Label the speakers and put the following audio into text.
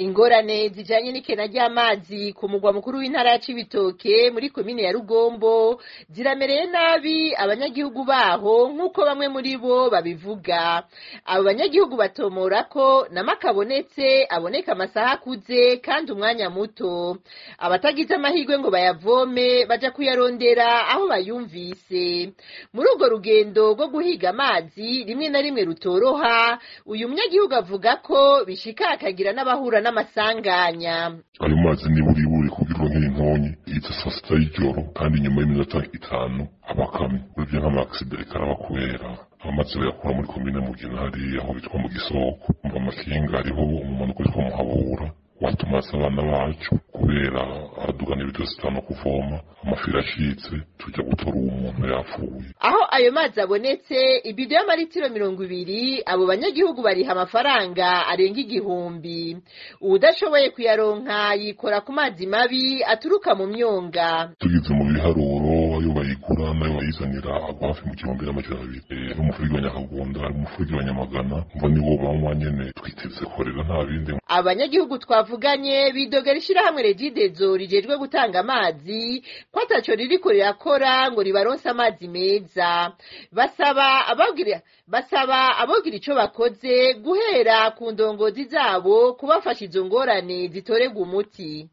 Speaker 1: Ingorane zijanye n'ikena ry'amazi ku mugwa mukuru w'intara ya Cibitoke muri komine ya Rugombo ziramereye nabi abanyagihugu baho, nk'uko bamwe muri bo babivuga. Abo banyagihugu batomora ko namakabonetse aboneka amasaha akuze kandi umwanya muto. Abatagize amahirwe ngo bayavome baja kuyarondera aho bayumvise. Muri urwo rugendo rwo guhiga amazi rimwe na rimwe rutoroha, uyu munyagihugu avuga ko bishika akagira n'abahura n'amasanganya.
Speaker 2: Ayo mazi ni buriburi kugira uronke intonyi iza saa sita y'ijoro, kandi inyuma y'iminota 5 aba akamye. Uravye nk'ama-accident ariko araba kubera amazi bayakura muri komine Mugina, hariya aho bitwa mu Gisoko. Umva amakinga ariho umumanuko witwa Muhabura watumaze abana bacu kubera aradugana ibitose 5 kuvoma, amafiri acitse tuja gutora uwo muntu yapfuye.
Speaker 1: Aho ayo mazi abonetse, ibido y'amaritiro 20 abo banyagihugu bariha amafaranga arenga 1000. Uwudashoboye kuyaronka yikora ku mazi mabi aturuka mu myonga.
Speaker 2: Tugize mu biharuro, ayo bayigura n'ayo bayizanira agwa hafi mu 1200. Hari umufurege wa Nyakagunda, hari umufurege wa Nyamagana, umva niwo banywa nyene twiteze korera nta bindi.
Speaker 1: Abanyagihugu twavuganye bidogera ishirahamwe Regidezo rijejwe gutanga amazi ko ataco ririko rirakora ngo ribaronse amazi meza. Basaba abogira ico bakoze guhera ku ndongozi zabo kubafasha izo ngorane zitoregwa umuti.